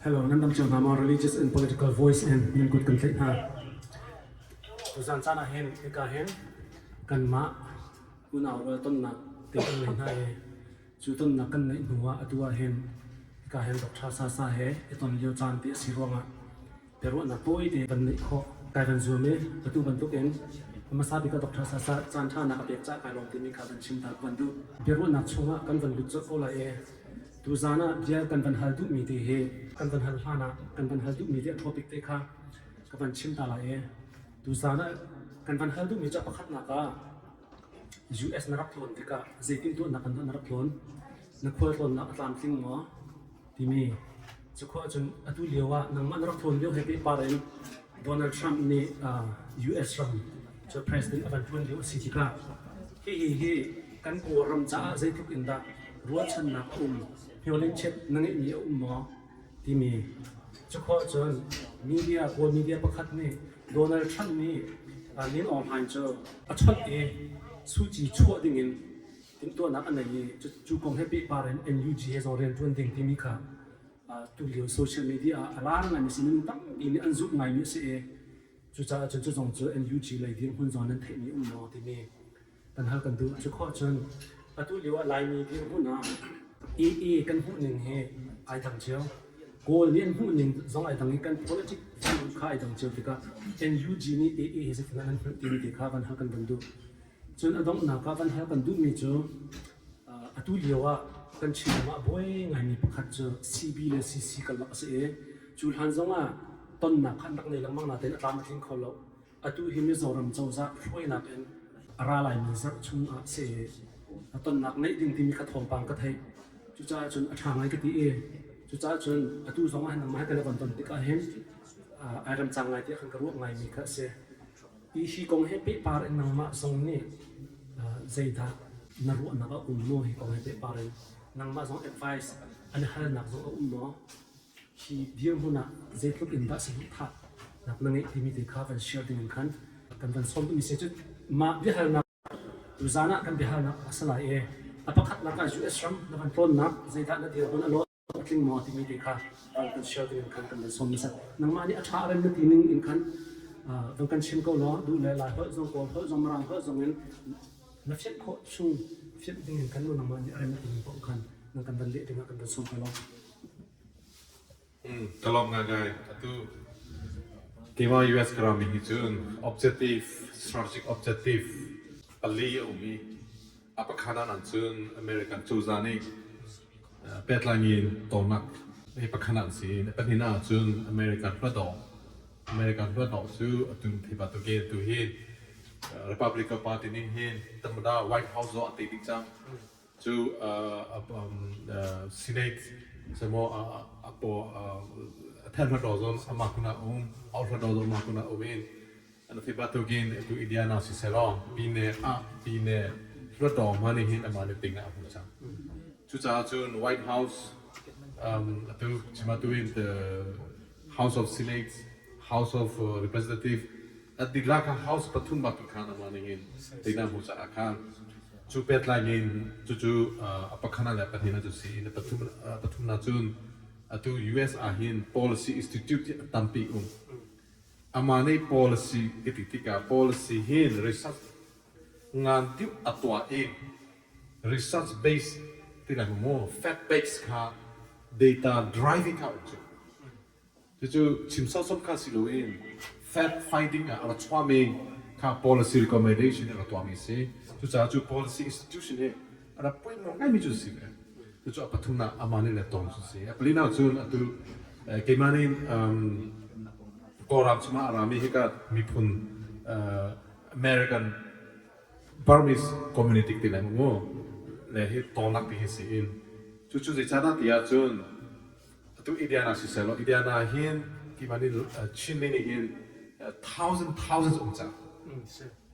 Hello, nan dam cio hna maw? Religious and political voice in nan kut kan tlaih hna. Tuzan caan ah hin hika hin kanmah unau rual tonnak te kan ngei hna i cu tonnak kan neih hnu ah atu ah hin hika hin Dr. Sasa he i ton lio caan ti a si ruangah biaruahnak tawite van neih khawh kai van zuam i atu bantuk in hmasa bik ah Dr. Sasa caan ṭha na ka pek caah kai lawm timi kha van chim ta ka van duh. Biaruahnak chungah kan van lut colh ko lai i tuzaan ah bia kan van hal duhmi te hi kan van hal hlan ah kan van hal duhmi te a topic te kha ka van chim ta lai i tuzaan ah kan van hal duhmi cu pakhatnak ah US na rak tlawn tikah zeitin tuahnak kan na rak tlawn na khual tlawnnak a tlamtling maw timi cu khua cun atu lio ah nangmah na rak tlawn lio he pehpar in Donald Trump nih US ram cu president a van ṭuan lio a si tikah hihi hi kan Kawlram caah zeitluk in dah ruahchannak a um hniolengchiat na ngeihmi a um maw timi cu khua cun media Kawl media pakhat nih Donald Trump nih Min Aung Hlaing cu a chawnh i Suu Kyi chuah dingin timhtuahnak a nei i cu kong he pehpar in NUG he zong rian ṭuan ding timi kha tulio social media ah a lar ngaimi si minung tampi nih an zumh ngaimi a si i cucaah cun cu zong cu NUG lei dirhmun zong nan theihmi um maw timi kan hal kan duh. Cu khawh cun atu lio ah Laimi dirhmun ah AA kan hmuh ning hi ai dang cio. Kawl nih an hmuh ning zong ai dang i kan politic view kha ai dang cio tikah NUG nih AA hi zeitindah nan hmuh timi te kha van hal kan van duh. Cun a donghnak ah van hal kan duhmi cu atu lio ah kan Chinram ah a buai ngaimi pakhat cu CB le CC karlak a si i cu hlan zong ah tonnak kha an rak nei lengmang nain a tlam a tling kho lo. Atu hi Mizoram cozah hruainak in a ra laimi zarh chung ah si i a tonnak neih ding timi kha thawngpang ka theih. Cucaah cun a ṭha ngai ka ti i cucaah cun atu zong ah nangmah he kan i von ton tikah hin ai remcang ngai tiah khan ka ruah ngaimi kha a si. Hi kong he pehpar in nangmah zong nih zeidah na ruahnak a um maw? Hi kong he pehpar in nangmah zong advice an halnak zong a um maw? Hi dirhmun ah zeitluk in dah saduhthah nak na ngeih timi te kha van share ding in khan kan van sawm duhmi si. Cun mah biahalnak tuzaan ah kan biahalnak a si lai i a pakhatnak ah US ram na van tlawnnak zeidah na dirhmun a lawh a tling maw timi te kha van kan share ding in khan kan van sawm hmasa. Nangmah nih a ṭha a rem na ti ning in khan van kan chim ko law duh le Lai holh zong Kawl holh zong Mirang holh zong in na fianh khawh chung fianh ding in khan nangmah nih a rem na ti ning paoh khan nan kan van leh ding ah kan van sawm ko law. Ka lawm ngaingai. Atu keimah US ka rami hi cun objective, strategic objective pali a um i a pakhat ah cun American cozah nih pehtlai in tonak hi pakhat ah an si. A pahnihnak ah cun American hluatdaw American hluatdaw cu atu thei bantuk in tu hi Republican Party nih hin Tamada White House zong a tei dih cang. Cu Senate semaw a paw a then hluatdaw zong amah kun ah um, au hluatdaw zong amah kun ah um in An fi bantukin atu Indiana siselaw pine ah pine hluttaw hmanh hin amah nih ting ah a hmuh cang. Cucaah cun White House atu chim atu in the House of Senate, House of Representative a dihlak kha House pathum bak khan amah nih hin tingah hmuh caah khan cu pehtlai in cucu a pakhat le pahnih cu si in pathum pathumnak cun atu US ah hin policy institute hi a tampi um. Amah nih policy ka ti tikah policy hin research ngan deuh a tuah i research based ti lai maw fact based kha data driving kha um cu. Cucu chim sawsawm kha si loin fact finding ah a ra chuahmi kha policy recommendation a ra tuahmi a si. Cucaah cu policy institution hi a rak pawimawh ngaimi cu a si ve. Cucu a pathumnak amah nih le tawng cu si. A palinak cun atu keimah nih Kawlram chungah a rami hika miphun American Burmese community ti lai mu le hi tawnak ti hi si in cucu zeicahdah ti ahcun atu Indiana siseh law Indiana hin keimah nih Chin mi nih hin thousand thousands um cang.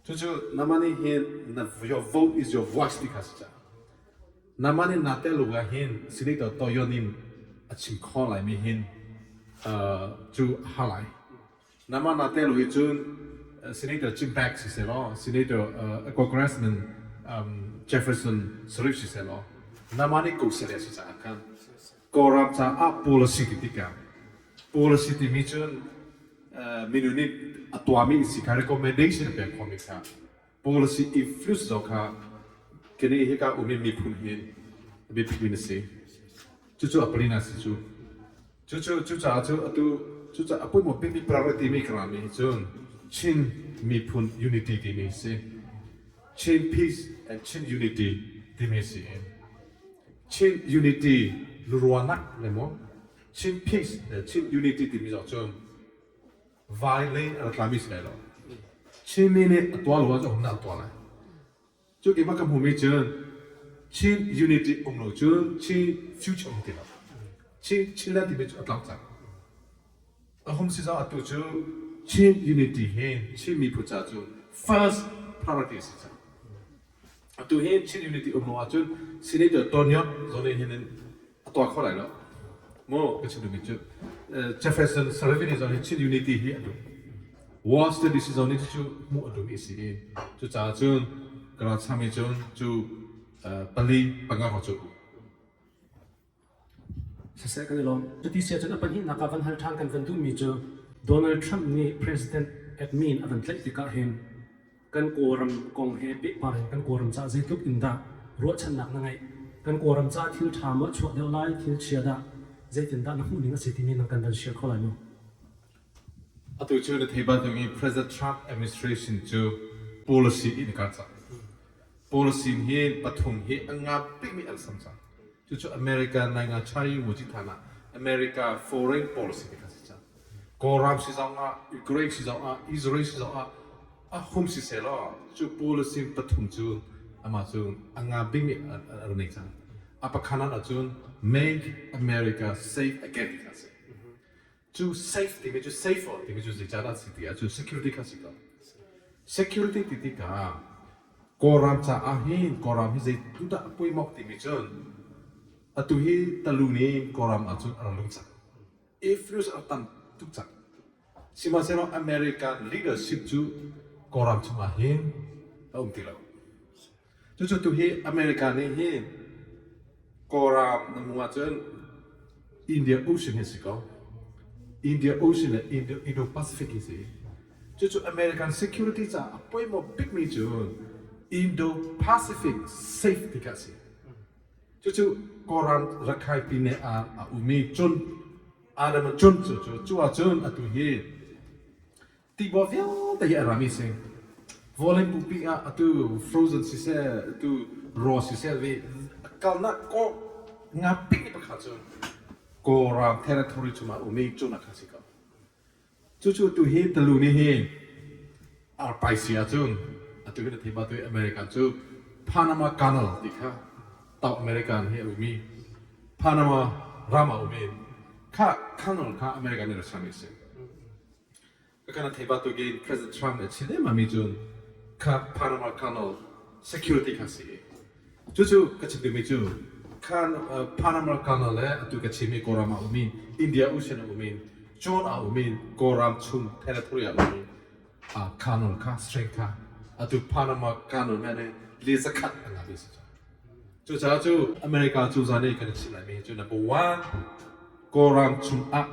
Cucu nama nih hin your vote is your voice ti kha si cang. Nama nih naa tel ah hin Senator Toyonin a chim kho laimi hin cu a har lai. Nama naa tel hi cun Senator Jim Beck siseh law, Senator Congressman Jefferson Sharif siseh law, nama nih ko seh le a si caah khan Kawlram caah policy ti tikah. Policy timi cun minung nih a tuahmi si kha recommendation a pek khawhmi kha policy influence zong kha kini hika ummi miphun hi a biapimi na si. Cucu a palina si cu. Cucu cucaah cu atu cucaah a pawimawh bikmi priority mi ka rami hi cun Chin miphun unity timi si. Chin peace and Chin unity timi si. Chin unity luruanak le maw Chin peace le Chin unity timi zong cun vai lei a rak tlami si lai lo. Chinmi nih a tuah lo ahcun humnak a tuah lai. Cu keimah ka hmuhmi cun Chin unity um lo cun Chin future um ti lo. Chin Chinland timi cu a tlau cang. A hum si zong atu cu Chin unity hi Chin miphun ca cu first priority a si cang. Atu hi Chin Unity um lo ahcun Senator Tonyo zong nih hin a tuah kho lai lo. Mu ka chim duhmi cu Jefferson Saravini zong hi Chin Unity hi a duh. Wall Street DC zong nih cucu hmuh a duhmi a si i cucaah cun ka ralchami cun cu pali panga hrawng cu Siseh kan i lawm. Cuti si ahcun a pahnihnak ah van hal ṭhan kan van duhmi cu Donald Trump nih President admin a van tlaih tikah hin kan Kawlram kong he pehpar in kan Kawlram caah zeitluk in dah ruahchannak na ngeih? Kan Kawlram caah thil ṭha maw a chuak deuh lai, thil chia dah zeitindah na hmuhning a si timi nang kan van share kho lai maw? Atu cu na thei bantuk in President Trump administration cu policy in a kal cang. Policy hi pathum hi a ngap bikmi an sam cang. Cucu America nainga China mu than ah America foreign policy te kha si cang. Kawlram si zong ah, Ukraine si zong ah, Israel si zong ah a hum si selaw cu policy pathum cu amah cu a nga bikmi a nei cang. A pakhanan ahcun Make America Safe Again ti kha si. Cu safe timi cu safe timi cu zeicahdah si ti ahcun security kha si ko. Security ti tikah Kawlram caah hin Kawlram hi zeitu dah a puimawk timi cun atu hi talu nih Kawlram ahcun a rak lung cang. Influence a tam tuk cang. Sihmanhsehlaw American leadership cu Kawlram chungah hin a um ti lo. Cucu tu hi America nih hin Kawlram na hmuh ahcun India Ocean hi si ko. India Ocean le Indo-Pacific hi si. Cucu American security caah a poimawh bikmi cu Indo-Pacific safe ti kha a si. Cucu Kawlram Rakhine pine ah a ummi cun Adam cun cu cu cu ahcun atu hi Tibaw vialte hi a rami si. Vawlei pumpi ah atu frozen siseh, atu raw siseh vi kalnak kaw nga pik ni pakhat cu Kawlram territory chungah umi cunak kha si ko. Cucu tu hi Talu nih hi arpai si ahcun atu hi na thei ba tu American cu Panama Canal ti kha South American hi a umi Panama ram a umi kha canal kha American nih a sermi a si. Ka thei bantukin President Trump nih a chim lehmangmi cu kha Panama Canal security kha si. Cucu ka chim duhmi cu khan Panama Canal le atu ka chimmi Kawlram ah ummi India Ocean ah ummi John ah ummi Kawlram chung territory ah ummi canal kha strait kha atu Panama Canal men li zakhat an ngah si. Cucaah cu America cu zan i kan chim laimi cu number one Kawlram chung ah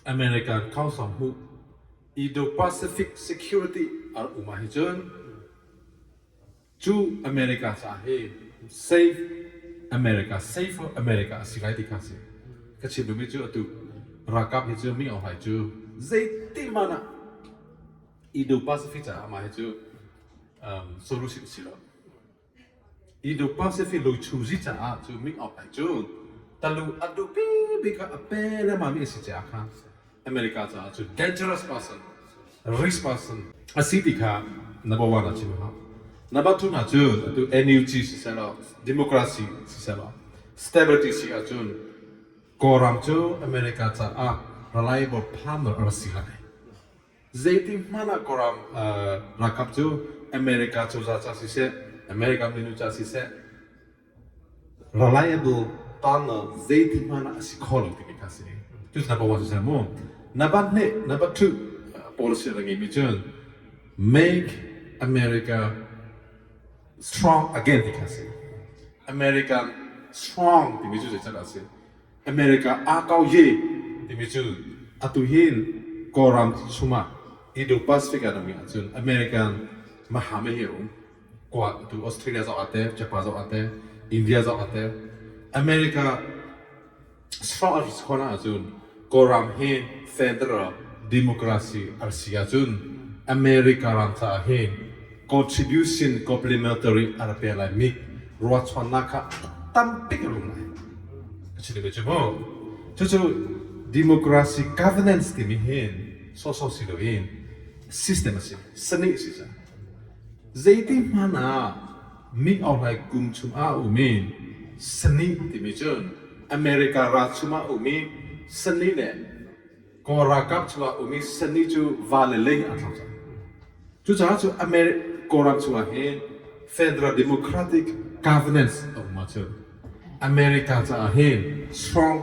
American Council hmuh Indo-Pacific security a rak um ahhin cun cu America caah hi safe America safe America a si lai ti kha a si. Ka chim duhmi cu atu ralkap hi cu Ming Aung Hlaing cu zeiti hmanh ah Indo-Pacific caah amah hi cu solution a si lo. Indo-Pacific lungchungzi caah cu Ming Aung Hlaing cu talu a duh bik ah a pe lengmangmi a si caah khan America caah cu dangerous person, risk person a si ti kha number one ah chim a hau. Number two hna cu atu NUG sisehlaw democracy sisehlaw stability si ahcun Kawlram cu America caah reliable partner a rak si lai. Zeitihmanh ah Kawlram ralkap cu America cozah ca siseh, America minu ca siseh, reliable partner zeitihmanh ah a si kho lo timi kha a si. Cucu number one siseh mu. Number hnih, number two policy a ngeimi cun make America strong again ti kha a si. American strong timi cu zeican a si? America aa kau ye. timi cu atu hin Kawlram chungah Indo-Pacific ah nami ahcun American mahame hi a um. Kuat atu Australia zong ah teh, Japan zong ah teh, India zong ah teh, America strong a si khawh ahcun Kawlram hi federal democracy a si ahcun America ram caah hin contribution complementary a rak pek lai mi ruahchuannak kha tampi a rum lai. Ka chim duhmi cu mu. Cucu democracy governance timi hin sawhsawh si loin system a si, sani a si cang. Zeiti hmanh ah Min Aung Hlaing kum chung ah a um i sani timi cun America ral chung ah a um i sani le Kawl ralkap chung ah a um i sani cu va le lei aa thlak cang. Cucaah cu Kawlram chung ah hin Federal Democratic Governance a um ahcun America caah hin strong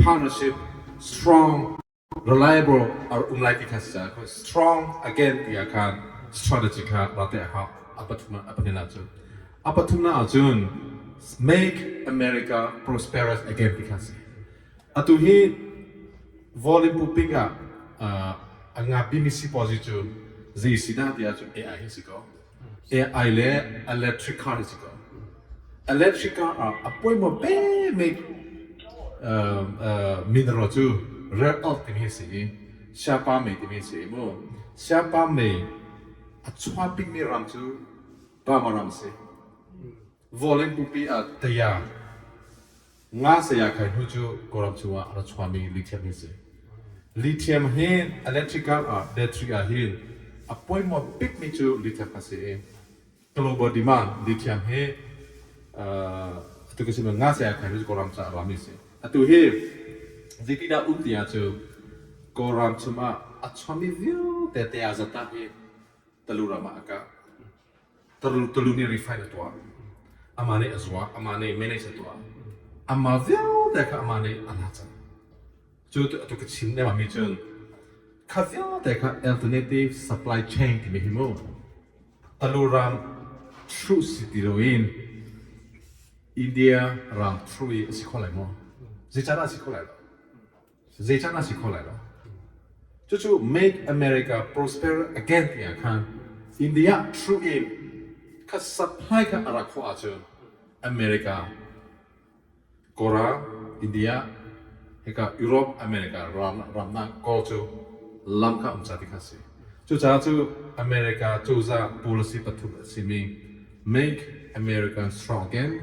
partnership, strong reliable a um lai ti kha si caah strong again ti ah khan strategy kha ra te a hau. A pathum a pahnih ahcun a pathumnak ahcun make America prosperous again ti kha si. Atu hi volume puping ah a ngapimi sipuazi cu zei si dah ti ahcun AI hi si ko. AI le electric car hi si ko. Electric car ah a poimaw bemi mineral cu rare earth timi hi si i siapa mei timi hi si i mu. Siapa mei a chuah bikmi ram cu Burma ram a si. Vawlei pumpi ah taya Nga saya khai hnu cu Kawlram chungah a ra chuahmi lithium hi a si. Lithium hi electrical ah battery ah hin a poimawh bikmi cu lithium kha a si i global demand lithium hi atu ka chim nga saya khai hnu cu Kawlram caah a rami a si. Atu hi zeitindah um ti ahcun Kawlram chungah a chuahmi vialte te ah zat ah hi Talu ram ah a kah. Talu nih refine a tuah. Amah nih a zuah, amah nih manage a tuah. Amah vialte kha amah nih a la cang. Cu atu ka chim lengmang mi cun kha vialte kha alternative supply chain timi hi mu Talu ram through si ti loin India ram through i a si kho lai maw? Zeicahdah a si kho lai lo? Zeicah na si kho lai lo? Cucu Make America Prosper Again ti ah khan India true in kha supply kha a rak khawh ahcun America, Kora, India, hika Europe, America ram ramnak kawl cu lam kha um ca ti kha si. Cucaah cu America cozah policy pathum a simi Make America Strong Again,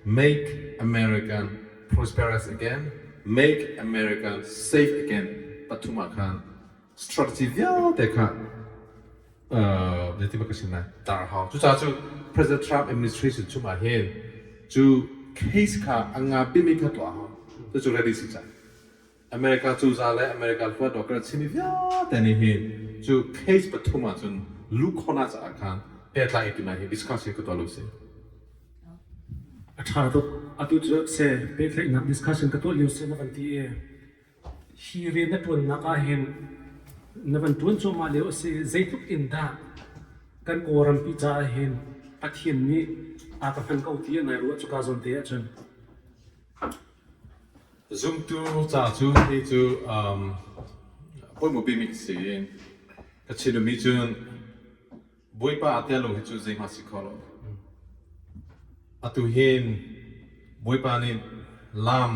Make American Prosperous Again, Make America Safe Again pathum ah khan strategy vialte kha zeitin ka sin lai tar hau. Cucaah cu President Trump administration chung ah hin cu case kha a nga bimi kha tuah hau. Cucu ready si cang. America cozah le America hluat awk kan chimi vialte nih hin cu case pathum ah cun lu khona caah khan pehtlai i tunai hi discuss hi ka tuah lo si. A ṭha tuk. Atu cu se pehtlaihnak discussion ka tuah lio si na van ti i hi rian na ṭuannak ah hin na van ṭuan cuahmah lio a si. Zeitluk in dah kan Kawlrampi caah hin Pathian nih a ka hman ko ti a nai ruah cuka zawn te ahcun. Zumtu ca cu hi cu pawimawh bikmi si. Ka chim duhmi cun Bawipa a tel lo hi cu zeihmah si kho lo. Atu hin Bawipa nih lam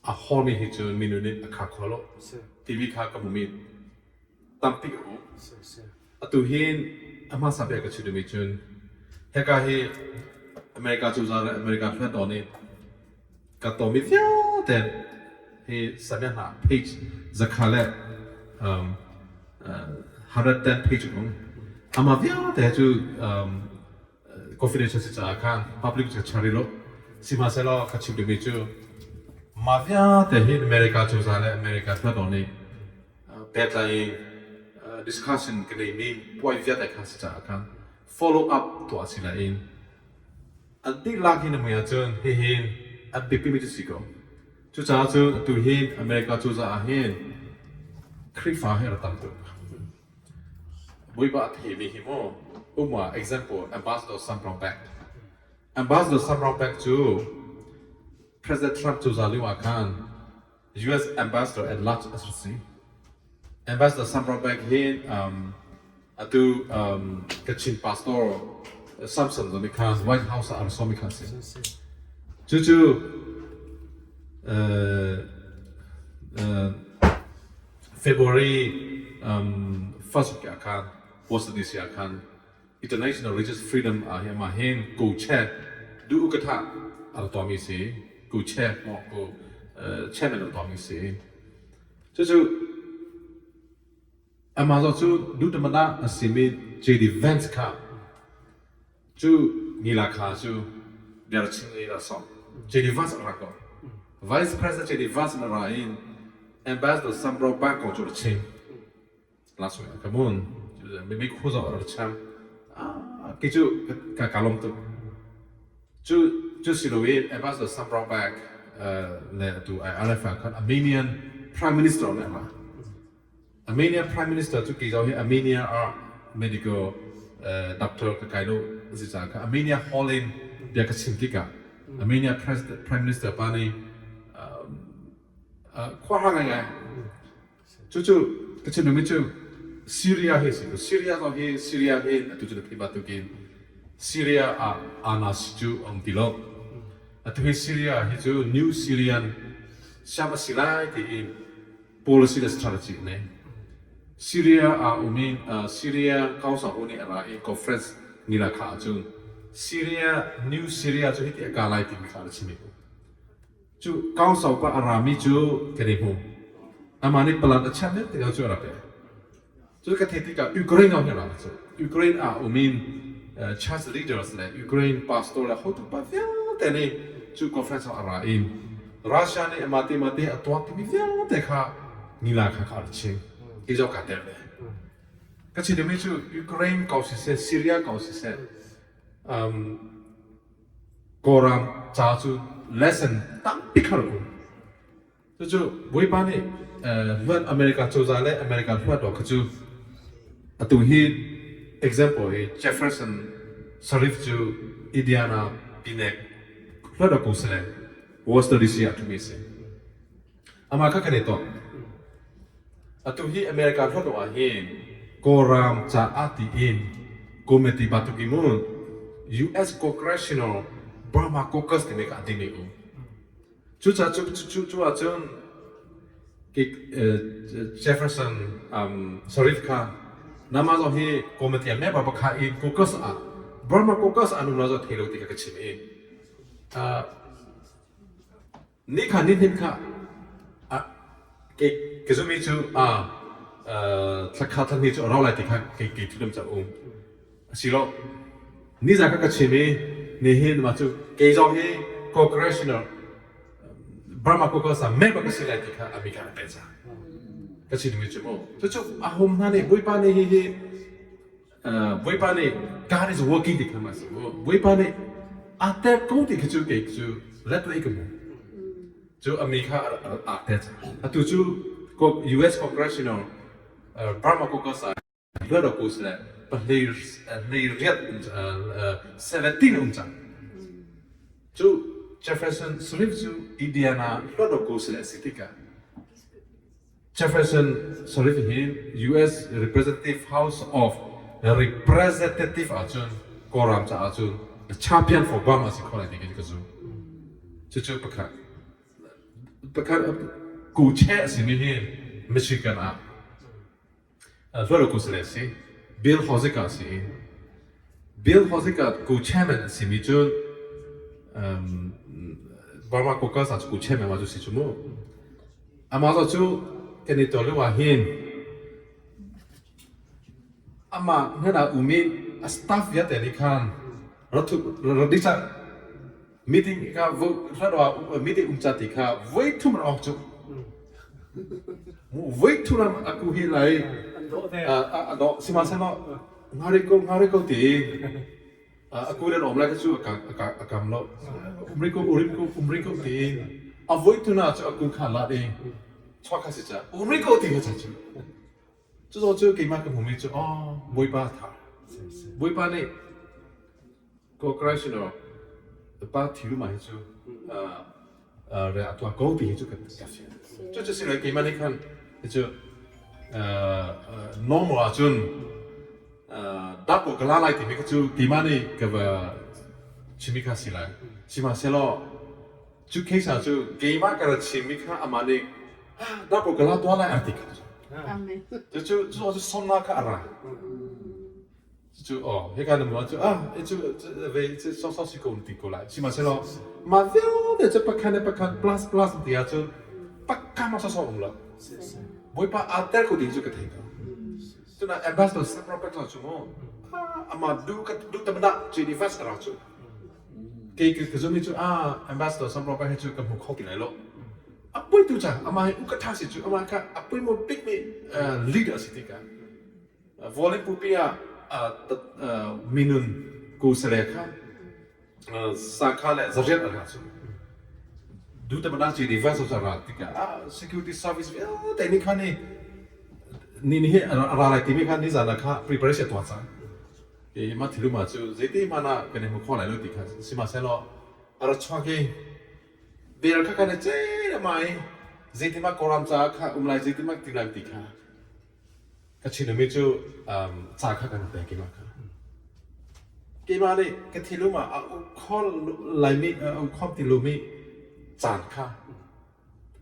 a hawmi hi cu minu nih a khar kho lo timi kha ka hmumi tampi a um. Atu hin a hmasa bik ka chim duhmi cun hika hi America cozah le America hluttaw nih ka tawmi vialte hi samiah hna page zakha le 110 page um. Amah vialte cu confidential si caah khan public cu char lo. Sihmanhsehlaw ka chim duhmi cu mah vialte hi America cozah le America hluttaw nih pehtlai in discussion ka neimi puai vialte kha si caah khan follow up tuah si lai in an dihlak hin a mui ahcun hihin an biapimi cu si ko. Cucaah cun atu hin America cozah ah hin Khrihfa hi a ra tam tuk. Bawipa a theimi hi mu um ah example Ambassador Sam Brownback. Ambassador Sam Brownback cu President Trump cozah lio ah khan US Ambassador at large a si. Ambassador Sam Brownback hi atu Kachin pastor Samson zong nih khan White House ah a rak sawmmi kha a si. Cucu February first week ah khan Washington DC ah khan International Religious Freedom ah hi amah hin co-chair duh ka thah a rak tuahmi si. Co-chair maw co chairman a rak tuahmi si. Cucu amah zong cu duhtamana a simi JD Vance kha cu ngila kha cu bia rak chim i rak sawm. JD Vance a rak ko. Vice President JD Vance na ra in Ambassador Sam Brownback kong cu rak chim. Last week ka mun mi khu zo rak cham. Ki cu ka ka lom tuk. Cu cu si loin Ambassador Sam Brownback le atu IRF ah khan Armenian Prime Minister ne ma. Armenia Prime Minister cu kei zong hi Armenia ah medical doctor ka kai lo si caah kha Armenia hall in bia ka chim tikah Armenia President Prime Minister pa nih khuahar ngaingai. Cucu ka chim duhmi cu Syria hi si. Syria zong hi Syria hin atu cu na theih bantukin Syria ah Anas cu a um ti lo. Atu hi Syria hi cu New Syrian siam a si lai tiin policy le strategy a nei. Syria ah um in Syria Council hu nih a ra i conference nila kha ahcun Syria New Syria cu hiti a ka lai timi kha a chim i cu council pa a rami cu kan i hmu. Amah nih palan a chiah nek tikah cu a rak pe. Cu ka theih tikah Ukraine ah ra cu Ukraine ah um in church leaders le Ukraine pastor le hotu pa vialte nih cu conference ah a ra in Russia nih amah te mah te a tuak timi vialte kha nila kha kha a chim. Hi zo ka tel ve. Ka chim mi cu Ukraine ko siseh, Syria ko siseh, Kawlram ca cu lesson tampi kha rak um. Cucu Bawipa nih hluat America cozah le America hluat awk kha cu atu hi example hi Jefferson Sharif cu Indiana pinek hluat awk ko sile Washington DC ah ṭhumi a si. Amah kha kan i tuah. Atu hi America hluat awk ah hin Kawlram caah tiin committee bantuk in mun US Congressional Burma Caucus timi kha a ding um. Cucaah cu cu cu ahcun Jefferson Sharif kha nama zong hi committee ah member pakhat in caucus ah Burma Caucus an um lo zong thei lo ti kha ka chim i Ni kha ni hnin kha ka zummi cu thla kha thla hnih cu a rau lai ti kha kei kei thudam ca um. Asilo nizan kha ka chim i nihin mah cu kei zong hi congressional Burma Caucus ah member ka si lai ti kha a mi kha a pe ca. Ka chim mi cu mu. Cucu a hum hna nih Bawipa nih hihi Bawipa nih God is working ti kha ma si mu. Bawipa nih a ter ko ti kha cu kei cu let lei ka mu. Cu a mi kha a ter. Atu cu US Congressional Burma Caucus ah Hluat le pahlei riat 17 um cang. Cu Jefferson Swift cu Indiana Hluat le a si tikah Jefferson Sharif hi US Representative House of Representative ahcun Kawlram caah cun the champion for Burma a si kho lai ti ka zum. Cucu pakhat. Pakhat ku-che a simi hi Michigan ah Hluat si. Bill Hosika a si i Bill Hosika co-chairman a simi cu Burma Caucus ah co-chairman ma cu si cu mu. Amah zaw cu kan i ton lio ah hin amah hnen ah um i a staff vialte nih khan rat dih meeting kha meeting um ca ti kha voi thum rawk cu voi thum ram aku hi lai a dawh sihmanhsehlaw ngari ko ngari ko ti aku le om lai cu a kam lo umri ko urim ko umri ko ti a voi tu na cu aku kha la ding chuak kha si cha umri ko ti kha cha cu cu zo cu keimah ka hmumi cu oh Bawipa tha Bawipa nih Congressional pa thil ma hi cu Re a tuah ko ti hi cu ka fian. Cucu si lo keimah nih khan cu normal ahcun dahkaw ka la lai timi kha cu keimah nih ka va chimmi kha si lai. Sihmanhsehlaw cu case ah cu keimah ka ra chimmi kha amah nih dahkaw ka la tuah lai a ti kha. Cucu cu sawmnak kha a ra. Cucu aw hika na muah cu ah cu ve cu sawsawh si ko ti ko lai. Sihmanhsehlaw mah vialte cu pakhat le pakhat plus plus ti ahcun pakka ma sawsawh um lo. Bawipa aa tel ko ti cu ka thei ko. Cun ambassador Sam Robert cu mu amah du ka du tamda JD Vance ra cu. Kei ka zumi cu ah ambassador Sam Robert hi cu ka hmu kho ti lai lo. Apoi tu cang amah hi uka tha si cu amah kha apoi mo big mi leader si tikah Vawlei pupi ah minun kusale kha sakha le zariat an cu. Dutamana ci di vessels a ra tikah security service vialte nih khan ni ni hi a ra lai timi kha ni zan ah kha preparation tuah cang. I mah thiluma cu zeiti hmanh ah kan i hmu kho lai lo ti kha sihmanhsehlaw a ra chuak i bel kha kan i ce mai zeitimah Kawlram caah kha um lai zeitimah ti lai ti kha Ka chimmi cu ca kha kan pek keimah kha. Keimah nih ka thinlung ah a um kho laimi a um kho ti lomi caan kha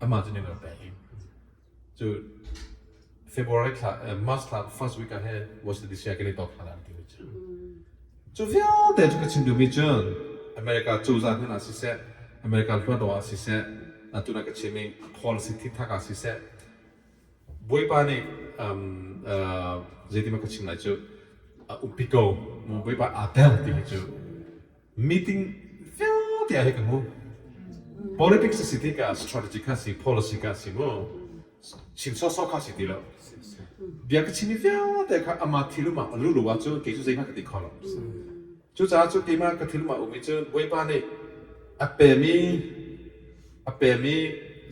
amah cu nih a pek. Cu February thla March thla first week ah he Washington DC ah kan i tawk hna lai ti mi cu. Cu vialte cu ka chim duhmi cu America cozah hmanh ah siseh, America hluataw ah siseh, atu na ka chimmi policy thithak ah siseh, Bawipa nih zeitin ka chim lai cu a upi ko Bawipa aa tel ti hi cu meeting vialte ah hi ka hmu. Politics a si tikah strategy kha si, policy kha si mu chim sawsawh kha si ti lo. Bia ka chimmi vialte kha amah thilum ah a lulu ahcun kei cu zeihmanh ka ti kho lo. Cucaah cu keimah ka thilum ah um i cun Bawipa nih a pemi a pemi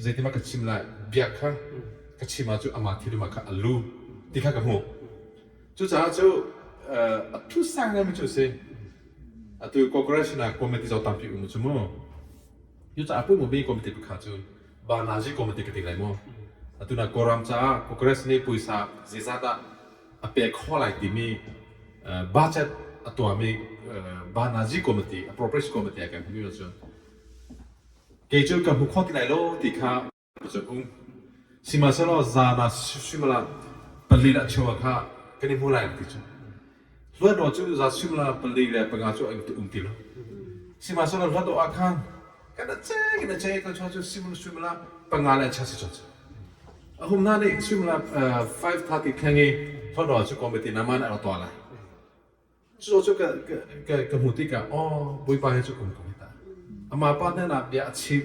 zeitin ka chim lai bia kha ka chim ahcun amah thilum ah kha a lu ti kha ka hmuh. Cucaah cu a thu sang ngaimi cu a si. Atu corporation ah committee zong tampi um cu mu. Cucaah pu mi committee pakhat cu Banazi committee ka ti lai mu. Atu na Kawlram caah Congress nih puisa zeizat dah a pek khawh lai timi budget a tuahmi Banazi committee appropriation committee ah kan hmu cun kei cu ka hmu kho ti lai lo ti kha cu um sihmanhsehlaw zan ah suimilam pali le cheu kha kan i hmu lai ti cu hluatdaw cu za suimilam 4:15 cu um ti lo. Sihmanhsehlaw hluatdaw ah khan kan a che kan a che cu suimilam 5 le cheu si cu a hum hna nih suimilam 5:30 thleng i hluatdaw cu committee na man a tuah lai. Cu cu ka ka ka hmuh tikah aw Bawipa hi cu um ko hi ta. Amah pa hnen ah bia a chim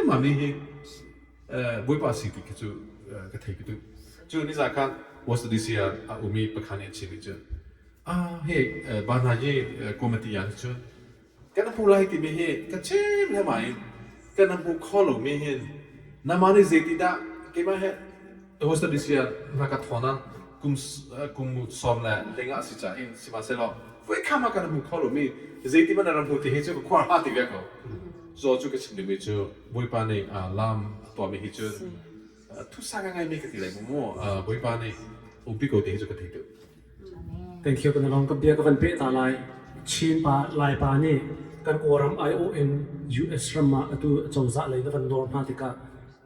emam hi Bawipa si ti khi cu ka thei tu. Cu ni za khan Washington DC ah a umi pakhat nih a chim i cu ah hi ba hna hi committee ah cun kan hmu lai timi hi ka chim le ma in kan hmu kho lomi hin nama nih zeitidah keimah he Washington DC ah na ka thawn ah kum kum sawm le lengah si ca in sihmanhsehlaw voikham ah kan hmu kho lomi zeiti man ram hmu ti hi cu ka khuar ha ti ve ko. Zaw cu ka chim dingmi cu Bawipa nih lam a tuahmi hi cu thusa ngai mi ka ti lai mu. Bawipa nih umpi ko ti hi cu ka thei tuk. Thank you kan long ka bia ka van pe ta lai. Chin pa Lai pa nih kan Kawlram aiawh in US ram ah atu cozah lei na van nawr hna tikah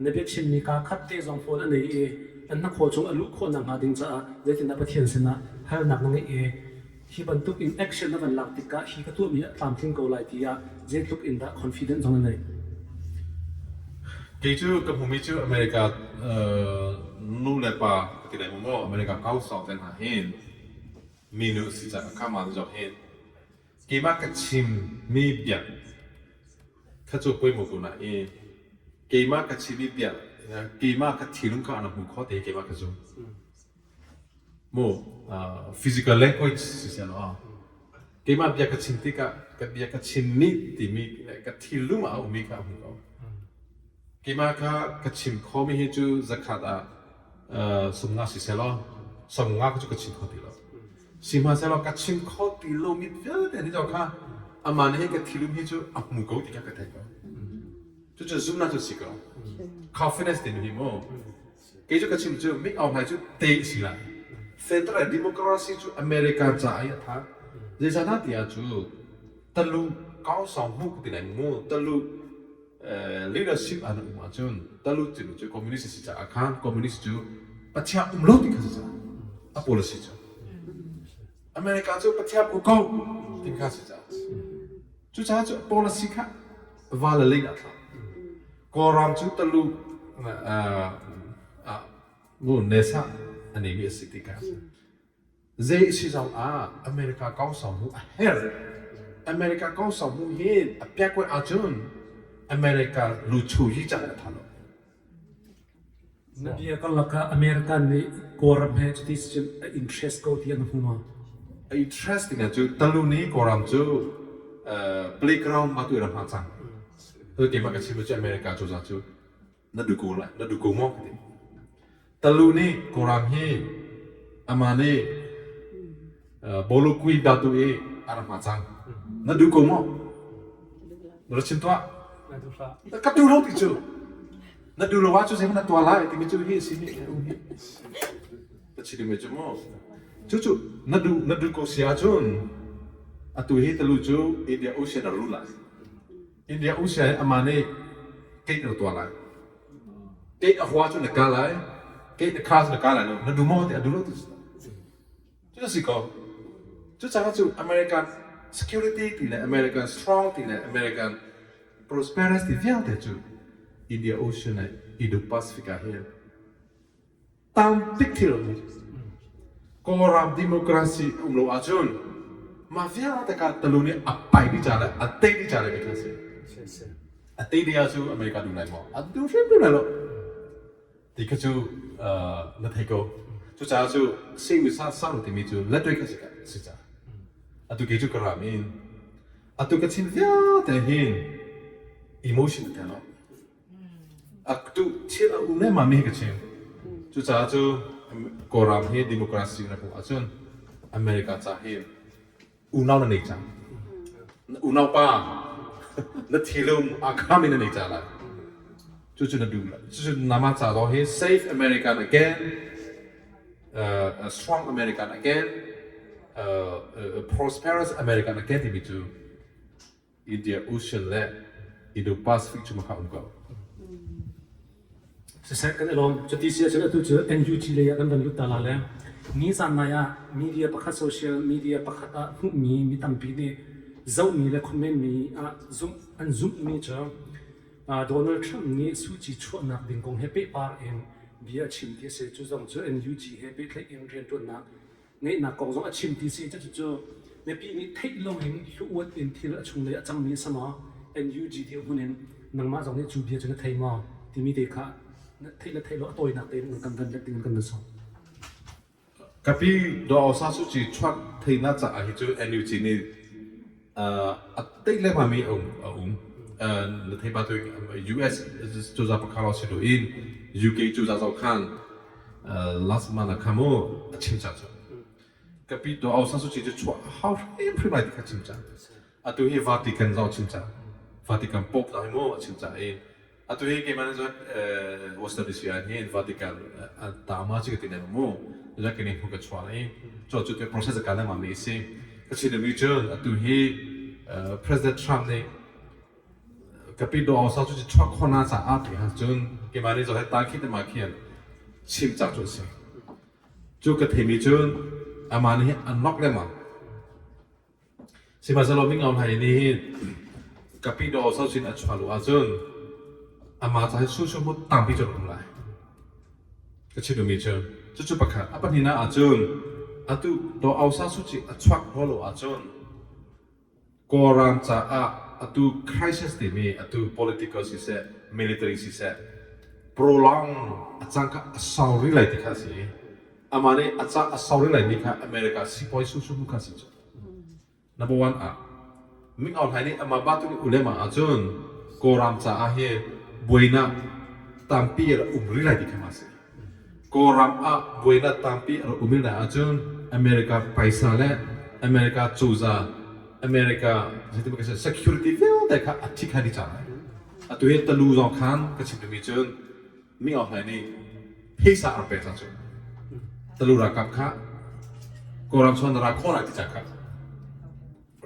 na biachimmi kaa khat te zong phone a nei i an hnakhaw chung a luh khawh nakhnga ding caah zeitindah Pathian sinah halnak na ngeih i hi bantuk in action na van lak tikah hi ka tuahmi a tlamtling ko lai tiah zeitluk in dah confident zong na neih? Kei cu ka hmumi cu America nu le pa ka ti lai mu America council te hna hin minu si cang kha ma zong hin keimah ka chim mi bia kha cu poi mu ko na i keimah ka chim mi bia keimah ka thilung kha ana hmu kho te keimah ka zum mu physical language si sel aw keimah bia ka chim tikah ka bia ka chim mi timi ka thilung a umi kha hmu ko. Keimah kha ka chim khomi hi cu zakhat ah 50 siseh law 50 cu ka chim kho ti lo. Sihmanhsehlaw ka chim kho ti lomi vialte nih kha amah nih ka thilum hi cu a hmu ko ti kha ka theih ko. Cucu zumhnak cu si ko. Confidence timi hi mu. Kei cu ka chim cu Min Aung Hlaing cu te si lai. Federal democracy cu America caah i a tha. Zeicahdah tiah cu talu kausang mu ka ti lai mu talu leadership an um ahcun talu timi cu communist si caah khan communist cu Pathian um lo ti kha si caah a policy cu America cu Pathian um ko ti kha si caah cucaah cu policy kha va le lei ah thla Kawlram cu talu mu nesa a neimi a si tikah zei si zong ah America kausau mu a herh. America kausau mu hi a piakwe ahcun America luchu hi cang a tha lo. Na bia karlak ah American nih Kawlram he cuti cun a interest ko ti an hmu ma? A interest ding cu talu nih Kawlram cu playground ma tu ram hma cang. Tu keimah ka chim cu America cozah cu na duh ko lai, na duh ko maw ka ti. Talu nih Kawlram hi amah nih bolokui datu i a rak hma cang. Na duh ko maw? Na ra chim tuah. Ka duh lo ti cu. Na duh lo ahcun zei na tuah lai timi cu hi a si mi hi. Ka chim mi cu mu. Cucu na duh ko si ahcun atu hi talu cu India Ocean a ru lai. India Ocean amah nih gate na tuah lai. Gate a hua cu na ka lai. Gate na kha cu na ka lai lo. Na duh maw ti a duh lo ti. Cu si ko. Cucaah cu American security ti le American strong ti le American prosperous ti vialte cu India Ocean le Indo-Pacific ah hin tam tik thil um. Kawlram democracy um lo ahcun mah vialte kha talu nih a pai dih ca le a tei dih ca le kha si. A tei dih ahcun America duh lai maw? A duh hrimhrim lai lo. Ti kha cu na thei ko. Cucaah cu sing sa sang timi cu latwe kha si ca. Atu ke cu ka ram in atu ka chin vialte hin emotion a tel. Atu thil a um le ma mi hi ka chim. Cucaah cu Kawlram hi democracy na hmuh ahcun America ca hi unau na nei cang. Unau pa na thilum a kham in na nei ca lai. Cucu na duh cucu nama ca zong hi safe American again, a strong American again, a prosperous American again timi cu India Ocean le Indo-Pacific cu maka um ko. Siseh kan i lawm. Cuti si ahcun atu cu NUG lei ah kan van lut ta la le nizan nai ah media pakhat social media pakhat ah hmuhmi mi tampi nih zohmi le comment mi ah zumh an zumhmi cu Donald Trump nih Suu Kyi chuahnak ding kong he pehpar in bia a chim ti a si. Cu zong cu NUG he pehtlaih in rianṭuannak ngeihnak kong zong a chim ti si. Cucu mipi nih theih loin hluuat in thil a chunglei a cangmi a si maw? NUG dirhmun in nangmah zong nih cu bia cu na thei maw? Timi te kha theih le theih lo a tawinak tein kan van let ding kan van sawm. Kapi Daw Aung San Suu Kyi chuak theihnak caah hi cu NUG nih a tei lengmang mi a um. Na thei ba tu US cozah pakhat lawng si loin UK cozah zong khan last month ah khan mu a chim cang cu. Kapi Daw Aung San Suu Kyi cu chuah a hau hrimhrim lai ti kha chim cang. Atu hi Vatican zong chim cang. Vatican Pope zong hi mu a chim cang i atu hi keimah nih cun Western DC ah hin Vatican tama cu ka ti nem mu. Cun kini hmu ka chuah i cu cu te process ka lengmang mi si. Ka chim mi cun atu hi President Trump nih kapi Daw Aung San Suu Kyi chuak khona caah ti han cun keimah nih zoh ta khi te ma khian chim cak cu si. Cu ka theimi cun amah nih an nok lengmang. Sihmanhsehlaw Ming Aung Hlaing nih hin kapi Daw Aung San a chuah lo ahcun amah ca hi sunsung mu tampi cu a um lai. Ka chim duhmi cu cucu pakhat. A pahnihnak ahcun atu Daw Aung San Suu Kyi a chuak hnawh lo ahcun Kawlram caah atu crisis timi atu political siseh, military siseh prolong a cang kha a sau rih lai ti kha a si. Amah nih a ca a sau rih laimi kha America sipawi susu kha si cu. Number one ah Ming Aung Hlaing nih amah ba tu nih ulema ahcun Kawlram caah hi buainak tampi a um rih lai ti kha ma si. Kawlram ah buainak tampi a um rih lai ahcun America paisa le America cozah America security vialte kha a thi kha dih cang lai. Atu hi talu zong khan ka chim duhmi cun Ming Aung Hlaing nih pheisa a rak pek cang cu. Talu ralkap kha Kawlram chuan na ra khawh lai ti cang kha.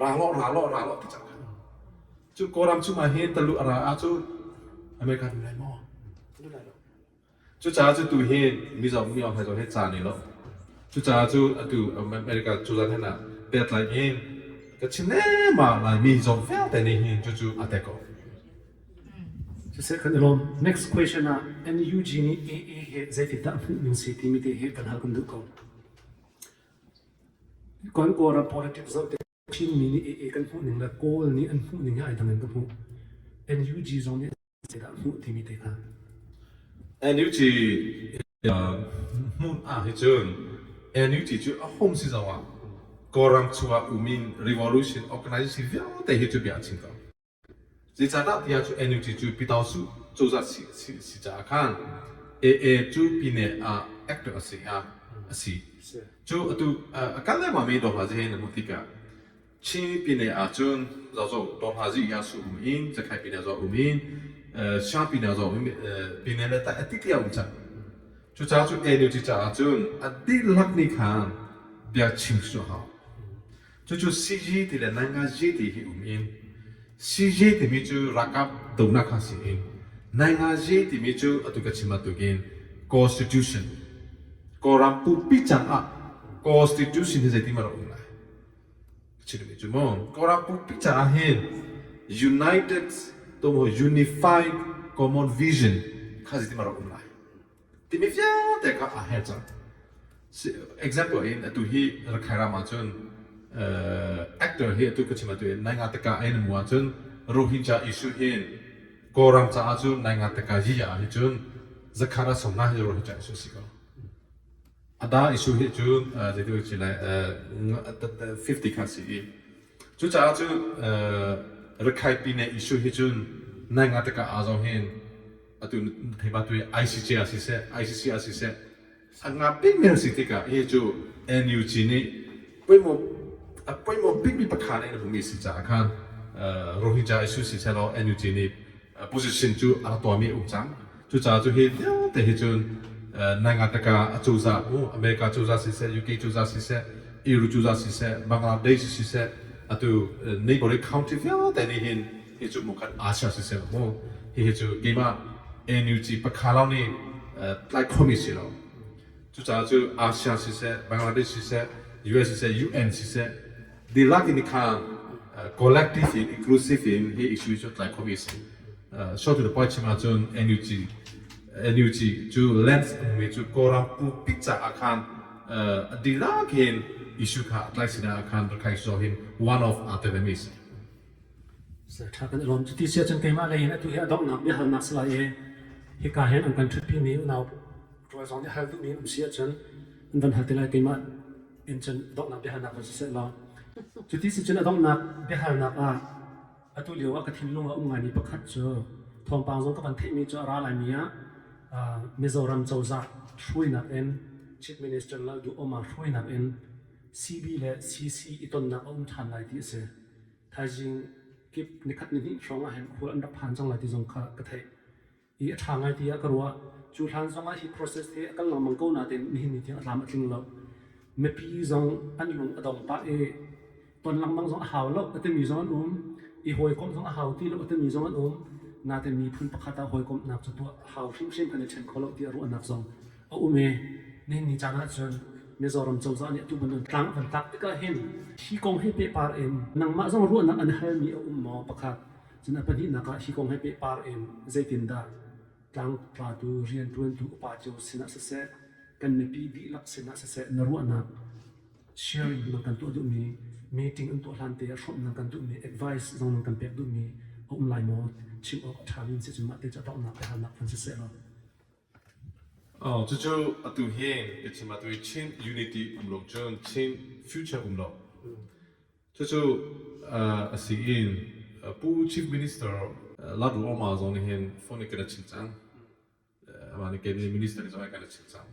Ra law ra law ra law ti cang kha. Cu Kawlram chung ah hin talu a ra ahcun America nu lai maw? Nu lai lo. Cucaah cu tu hi Mizo Ming Aung Hlaing zong hi ca ni lo. Cucaah cu atu America cuzan hen ah pehtlai in ka chim lengmang Laimi zong vialte nih hin cucu a tek ko. Siseh kan i lawm. Next question ah NUG nih AA he zeitindah hmuh ning si timi te hi kan hal kan duh ko. Kan Kawlram politics zoh tik Chinmi nih AA kan hmuh ning le Kawl nih an hmuh ning hi ai dang in ka hmuh. NUG zong nih zeidah hmuh timi te kha. NUG hmun ah hi cun NUG cu a hum si zong ah Kawlram chungah umin revolution organization vialte hi cu bia a chim ko. Zeicahdah tiah cu NUG cu Pyitaungsu cozah si caah khan AA cu pine ah actor a si a si. Cu atu a kal lengmang mi Dawhla Zi na hmuh tikah Chin pine ahcun zozo Dawhla Zi ya su um in Cakhai pine zo um in Shan pine zo um pine le ta ati tia um cang. Cucaah cu NUG caah cun a dihlak nih khan bia chim su hau. Cucu CG ti le Naingazi ti hi um in CG timi cu ralkap dohnak kha si in Naingazi timi cu atu ka chim bantukin constitution Kawlram pumpi cangah constitution hi zeitin rak um lai chimmi cu mu Kawlram pumpi caah hin united to unified common vision kha zeitin rak um lai timi vialte kha aa her cang. Example in atu hi Rakhine ram ahcun actor hi atu ka chim atu in Nainga Taka in mu ahcun Rohingya issue hin Kawlram caah cun Nainga Taka yi ah hi cun zakhara somna hi Rohingya issue si ko. Ada issue hi cun zeitin ci lai 50 kha si i cucaah cu Rakhine pine issue hi cun Nainga Taka a zong hin atu thei tu ICJ ah siseh ICC ah siseh a ngap bikmi an si tikah hi cu NUG nih poimawh a poimawh bikmi pakhat in a hmumi si caah khan Rohingya issue si selaw NUG nih position cu a rak tuahmi a um cang. Cucaah cu hi vialte hi cun Naingataka a cozah mu America cozah siseh UK cozah siseh EU cozah siseh Bangladesh siseh atu neighboring country vialte nih hin hi cu mu khat Asia siseh mu hihi cu keimah NUG pakha lawng nih tlai khomi si lo. Cucaah cu Asia siseh Bangladesh siseh US siseh UN siseh dihlak in kha collective in inclusive in hi issue cu tlai khomi si. Short to the point chim ahcun NUG NUG cu lens mi cu Kawlram pumpi caah khan dihlak hin issue kha tlai sinah khan rakhai so hin one of aa telmi si. Ṭha kan i lawm. Cuti si ahcun keimah lei in atu hi a donghnak biahalnak si lai i hika hin an kan ṭhutpimi unau rual zong nih hal duhmi an um si ahcun an van hal te lai. Keimah in cun donghnak biahalnak van siseh law. Cuti si cun a donghnak biahalnak ah atu lio ah ka thinlung ah um ngaimi pakhat cu thawngpang zong ka van theihmi cu a ra laimi ah Mizoram cozah hruainak in Chief Minister Lalduhoma hruainak in CB le CC i tonnak a um ṭhan lai ti a si. Thaizing kip nikhat nihnih hrawng ah hin khual an rak phan cang lai ti zong kha ka theih i a ṭha ngai tiah ka ruah. Cu hlan zong ah hi process hi a kal lengmang ko nain nihin ni tiang a tlam a tling lo. Mipi zong an lung a dong pah i ton lengmang zong a hau lo a timi zong an um. I hawikomh zong a hau ti lo a timi zong an um. Nain miphun pakhat ah hawikomhnak cu tuah a hau hrimhrim kan i ṭhen kho lo tiah ruahnak zong a um i nihin ni caan ahcun Mizoram cozah nih atu bantuk tlang an tlak tikah hin hi kong he pehpar in nangmah zong ruahnak an halmi a um maw pakhat cun a pahnihnak ah hi kong he pehpar in zeitindah tlangtlatu rianṭuantu upa cio sinah siseh kan mipi dihlak sinah siseh na ruahnak sharing nan kan tuah duhmi meeting an tuah hlan te ah hrawmh nan kan duhmi advice zong nan kan pek duhmi a um lai maw chim awk a ṭhami si cun mah te cu a donghnak biahalnak van siseh law. Cucu atu hi biachim atu hi Chin unity um lo cun Chin future um lo. Cucu a si in Pu Chief Minister Lalduhoma zong nih hin phone in kan i chim cang. Amah nih cabinet minister nih zong kan i chim cang.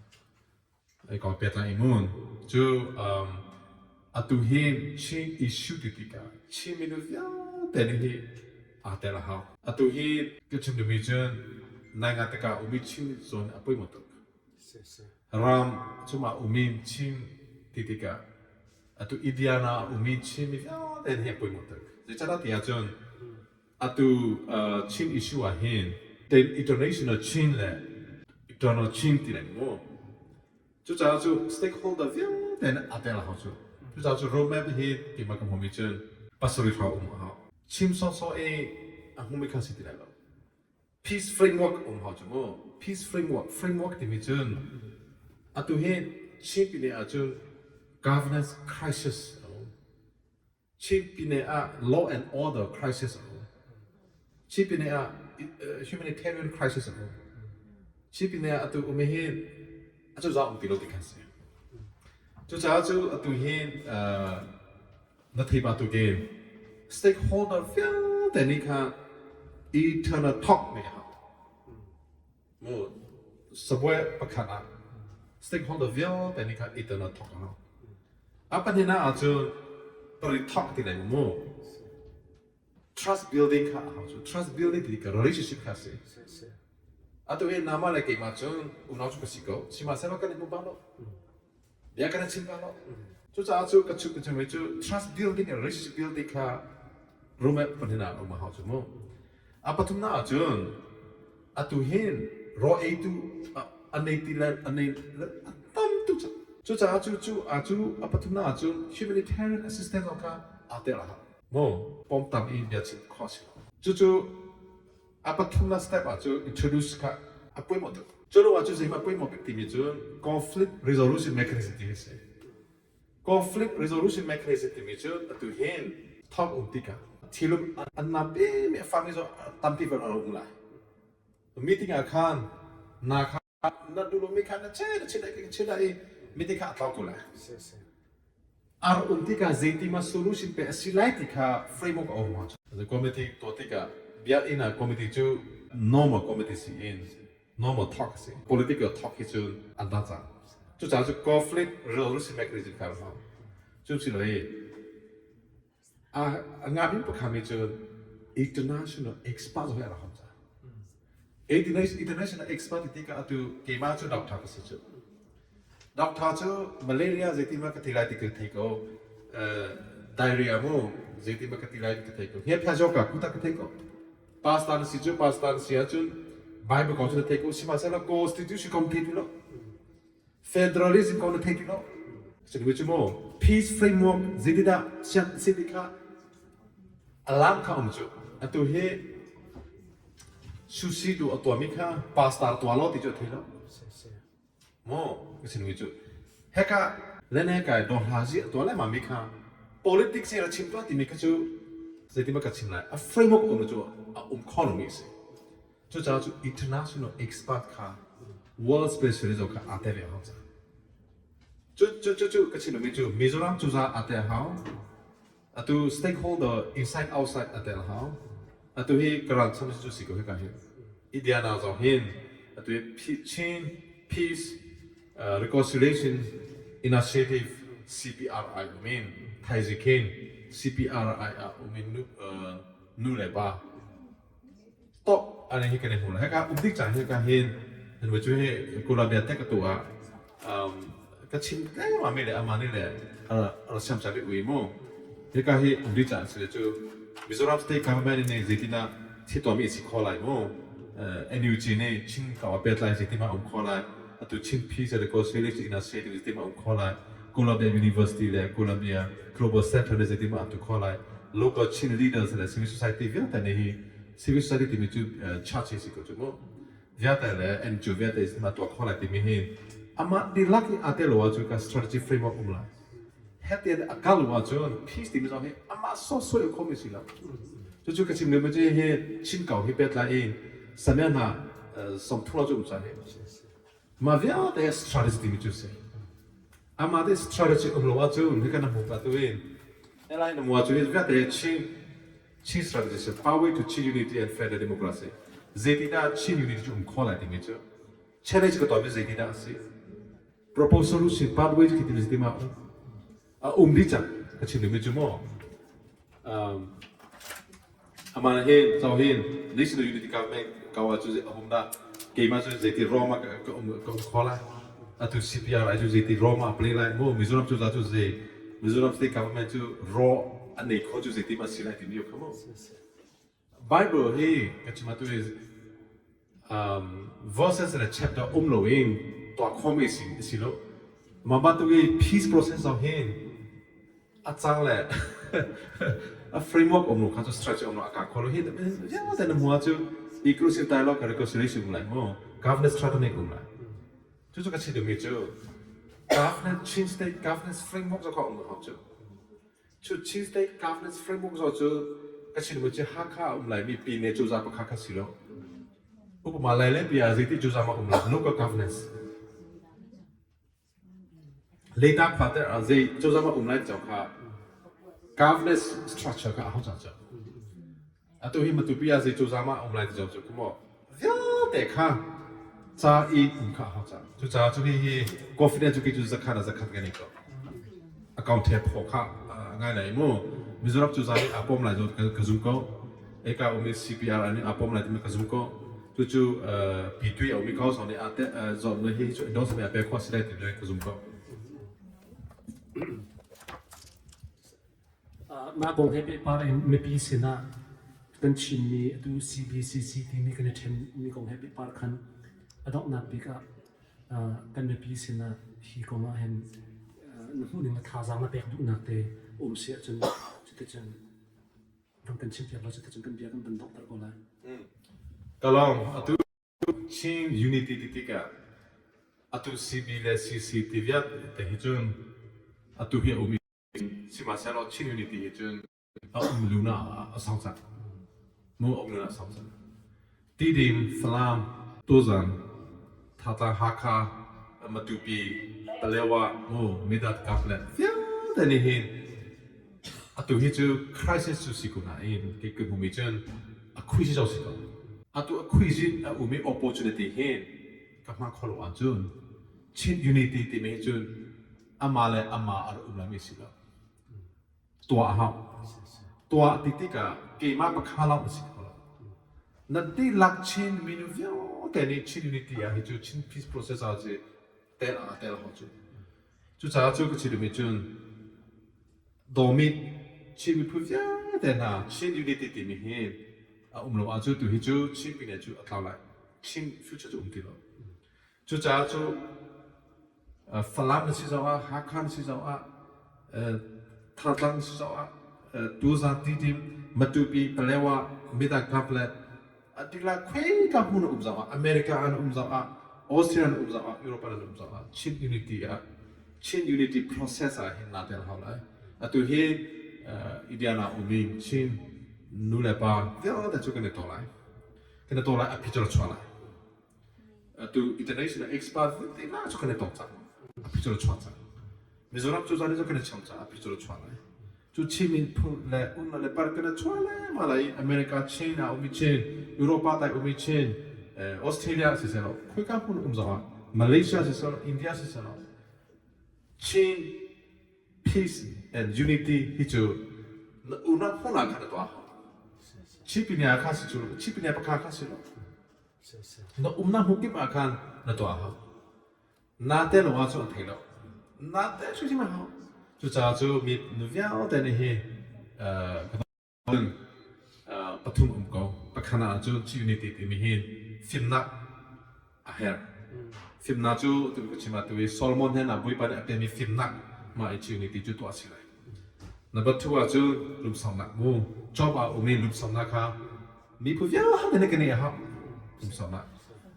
Ai kong pehtlai i mun. Cu atu hi Chin issue ti tikah Chin minu vialte nih hi aa tel a hau. Atu hi ka chim duhmi cun nai nga tikah umi Chin zawn a poi maw tuk. Ram chungah umi Chin ti tikah atu Indiana umi Chin mi vialte hi a poi maw tuk. Zeicahdah ti ahcun atu Chin issue ah hin international Chin le internal Chin ti lai mu. Cucaah cu stakeholder vialte nih aa tel a hau cu. Cucaah cu roadmap hi keimah ka hmuhmi cun pasarih hrawng um a hau. Chim sawhsawh i a hmumi kha si ti lai lo. Peace framework um hau cu mu. Peace framework, framework timi cun atu hi Chin pine ahcun governance crisis a um. Chin pine ah law and order crisis a um. Chin pine ah humanitarian crisis a um. Chin pine ah atu um hi atu za um ti lo ti khan si. Cucaah cu atu hi na thei ba tu ke stakeholder vialte nih kha eternal talk ne ha. Mu sabuai pakhat ah stakeholder vialte nih kha eternal talk a hau. A pahnihnak ahcun pari talk ti lai mu. Trust building kha a hau cu. Trust building ti ka relationship kha si. Atu hi nama le keimah cun unau cu ka si ko. Sihmanhsehlaw kan i hmu bal lo. Bia kan i chim bal lo. Cucaah cu ka chim ka chimmi cu trust building and relationship building kha roadmap pahnihnak ah um a hau cu mu. A pathumnak ahcun atu hin raw eitu a nei ti le a nei a tam tuk cang. Cucaah cu cu a cu a pathumnak ahcun humanitarian assistance zong kha aa tel a hau. Mu pawmtam i bia chim khawh a si lo. Cucu a pathumnak step ah cu introduce kha a pawimawh tuk. Cu lo ah cu zeihmah pawimawh bik timi cu conflict resolution mechanism ti hi a si. Conflict resolution mechanism timi cu atu hin thawng um tikah thilum an nam mi a fami zong tampi van um lai. Meeting ah khan na kha na duh lomi kha na che na che na che i meeting kha a tlau ko lai. Ar um tikah zeiti ma solution pe a si lai ti kha framework a um. The committee tuah tikah biakinn ah committee cu normal committee si in normal talk a si. Political talk hi cu an dang cang. Cucaah cu conflict resolution mechanism kha a hmang. Cu si lo i a ngabin pakhat mi cu international expert zong hi a rak hom cang. International expert ti tikah atu keimah cu doctor ka si cu. Doctor cu malaria zeitin ma ka ti lai ti ka thei ko. Diarrhea mu zeitin ma ka ti lai ti ka thei ko. Hngekphia zaw ka kuta ka thei ko. Pastor na si cu pastor na si ahcun Bible kong cu na thei ko sihmanhsehlaw constitution kong thei ti lo federalism kong na thei ti lo cu cu maw peace framework zeitindah siang si ti kha alam kha um cu atu hi susi tu a tuahmi kha pastor tuah lo ti cu a thei lo Maw ka chimmi cu heka le neka i dawhla zi a tuah lengmang mi kha politics in a chim tuah timi kha cu zeitin ka chim lai a framework um cu a um kho lomi a si. Cucaah cu international expert kha world specialist kha aa tel ve a hau cang. Cu cu cu cu ka chim mi cu Mizoram cuzah aa tel hau. Atu stakeholder inside outside a tel hau. Atu hi ka ral cham cu si ko hika hi. Indiana zong hin atu hi Chin Peace Reconciliation Initiative CPRI umin Thaizikin CPRI ah umin nu, nu le pa top ane hi kan i hmu heka um dik cang hika hin nan cu hi Columbia Tech tu ah ka chim lengmang mi le ama nih le a siam sa ui mu hika hi um dik cang si cu Mizoram State Government nih zeitinah thi tuahmi si kho lai mu NUG nih Chin ka pet lai zeitin um kho lai atu Chin Peace and Reconciliation Initiative zeitin um kho lai Columbia University le Columbia Global Center le zeitin tu kho lai local Chin leaders le civil society vialte nih hi civil society timi cu church hi si ko cu mu vialte le NGO vialte ma tuah kho lai timi hi amah dihlak i aa tel lo ahcun ka strategy framework um lai hetian a kal lo ahcun peace timi zong hi amah sawsawh i khomi si lo cucu ka chim lio mi hi Chin kau hi pet lai i samia hna sawmthum lo cu um cang hi mah vialte strategy timi cu si amah te strategy um lo ahcun hi kan hmu ka tu in helai na mua cu hi vialte Chin Chin strategy si power to Chin unity and federal democracy zeitindah Chin unity cu um kho lai timi cu challenge ka tuahmi zeitindah a si propose solution pathway khi timi zeitin ma a um dih cang ka chim duhmi cu maw. Amah hin so hin National Unity Government ko ah cu a um dah keimah cu zeiti rom ah ka um ka um kho lai atu CPR cu zeiti rom ah play lai mu Mizoram cu za cu zei Mizoram state government cu raw an nei kho cu zeiti ma si lai timi kha mu Bible hi ka chim atu hi verses le chapter um lo in tuah khawmi si si lo mah bantuk i peace process zong hin a cang le a framework um lo kha cu structure um lo a ka kho lo hi vialte na hmu cu inclusive dialogue reconciliation um lai mu governance strengthening um lai cu cu ka chim duhmi cu governance Chin state governance framework zo kha um lo cu cu Chin state governance framework zo cu ka chim duhmi cu Hakha um lai mi pine cu za pakha kha si lo upama lai le bia zeiti cu za ma um lo local governance Leitak fate ah zei cozah um lai cawk kha governance structure kha a hau cang cu. Atu hi Matupi ah zei cozah ma um lai ti cawk cu maw vialte kha ca in um kha a hau cang. Cucaah cu hi hi confidence cu kei cu zakhat ah zakhat kan i ko. Account he phaw kha ngai lai mu. Mizoram cozah nih aa pom lai zo ka zum ko. Eka um i CPR nih aa pom lai timi ka zum ko. Cucu P2 a um i ko nih aa te zawm le hi cu endorse mi a pe khawh si lai timi ka zum ko. Mah kong he pehpar in mipi sinah kan chimmi atu CBCC timi kan i ṭhenmi kong he pehpar khan a donghnak bik ah kan mipi sinah hi kong ah hin na hmuhning le thazaang na pek duhnak te um si ahcun cuticun Ram kan chimpiak lo cuticun kan bia kan van donghter ko lai. Kalong atu Chin Unity ti tikah atu CB le CC ti vialte hi cun atu hi a um i sihmanhsehlaw Chin Unity hi cun a um lu na a sang cang. Mu a um lu na a sang cang. Tidim, Falam, Tuzan, Thatlang, Hakha, Matupi, Palewa, mu Midat Kaplet vialte nih hin atu hi cu crisis cu si ko nain kei ka hmumi cun a khuizi zong si ko. Atu a khuizi a um i opportunity hin ka hmang kho lo ahcun Chin Unity timi hi cun amah le amah a rak um lami si lo. Tuah a hau. Tuah ti tikah keimah pakha lawng a si kho lo. Na dihlak Chin minu vialte nih Chin Unity ah hi cu Chin Peace Process ah cu tel ah tel hau cu. Cucaah cu ka chim duhmi cun dawmit Chin miphun vialte hna Chin Unity timi hi a um lo ahcun tu hi cu Chin pine cu a tlau lai. Chin future cu um ti lo. Cucaah cu Falam na si zongah, Hakha na si zongah, Thantlang na si zongah, Tuzan Tidim, Matupi, Palewa, midang Kaplet, dihlak khuika hmun um zongah, America an um zongah, Australia an um zongah, Europe an um zongah, Chin Unity ah Chin Unity process ah hin naa tel hau lai. Atu hi Indiana ummi Chin nu le pa vialte cu kan i to lai. Kan i to lai, a phi chuah lai. Atu international expert vialte la cu kan i tong cang. A phi cu chuak cang. Mizoram cu zan cu kan i cham cang. A phi cu chuak lai. Cu Chin miphun le unna le par kan i chuah le ma lai America Chin a umi Chin, Europa tai umi Chin, Australia si selaw, khoika hmun um zongah Malaysia si selaw, India si selaw, Chin peace and unity hi cu na unau hmun ah khan na tuah. Chipine kha si cu chipine pakha kha si lo. Na umnak hmun kip ah khan na tuah a hau. Naa tel lo ahcun an thei lo. Naa tel hrimhrim a hau. Cucaah cu mi nu vialte nih hi pathum um ko. Pakhat ah cun unity timi hi fimnak a herh. Fimnak cu tu ka chim ah tu i Solomon he na Bawipa nih a pemi fimnak mah i unity cu tuah a si lai. Number two ah cun lungsaunak mu. Job ah um i lungsaunak kha Miphun vialte nih kan i hau. Samson ah.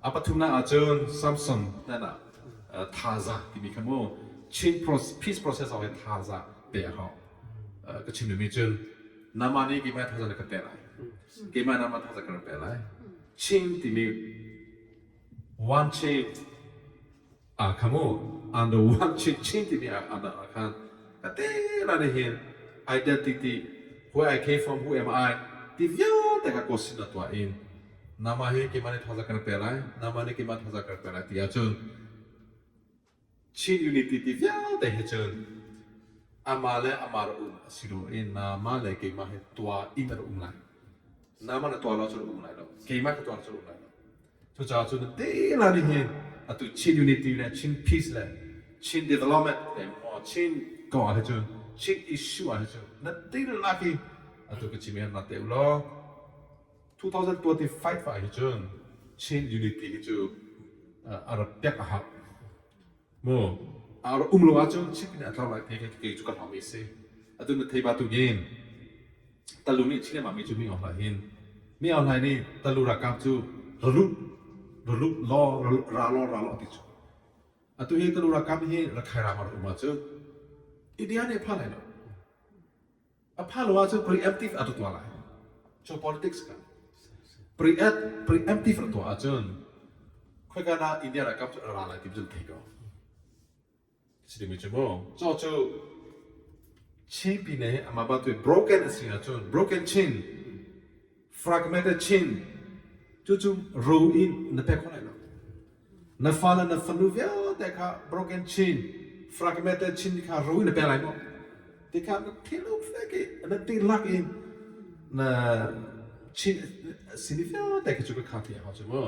A pathumnak ahcun Samson nan ah thaza timi kha mu Chin peace process ah thaza pe a hau. Ka chim duhmi cun nama nih keimah thaza na ka pe lai. Keimah nama thaza ka pe lai. Chin timi one chain Ah kha mu under one chin chin timi ah ah khan ka te la nih hin identity where I came from who am I ti vialte kha ko sin tuah in nama hi keimah nih thaza kan pe lai nama nih keimah thaza kan pe lai ti ahcun Chin unity ti vialte hi cun ama le ama ra um a si lo in nama le keimah hi tua in ra um lai. Nama na tuah lo cu um lai lo. Keimah ka tuah lo cu um lai lo. Cucaah cun te la nih hin atu Chin unity le Chin peace le Chin development le Chin kong ah hi cun Chin issue ah hi cun na te lak hi atu ka chim hi na te u law 2025 ah hi cun Chin unity hi cu a rak piak a hau. Mu a rak um lo ahcun Chin in a tlau lai te kei cu ka hlau mi si. Atu na thei ba tu in talu nih Chin mi cu mi Aung hin mi Aung Hlaing nih talu ralkap cu ralut ralut law ra law ra law ti cu. Atu hi talu ralkap hi Rakhine ram ah um ahcun India nih phan lai lo. A pha lo ahcun preemptive a tuah lai. Cu politics ka. Preemptive a tuah ahcun khoika dah India ralkap cu a ra lai ti cun thei ko. Si timi cu mu. Cu cu Chin pine amah batu broken a si ahcun broken Chin, fragmented Chin cucu ro in na pek kho lai lo. Na fale na fanu vialte kha broken chin, fragmented chin kha ro in na pe lai maw? Ti kha na thiluk fek i na tilak in na chin sini vialte kha cu ka kha ti hau cu mu.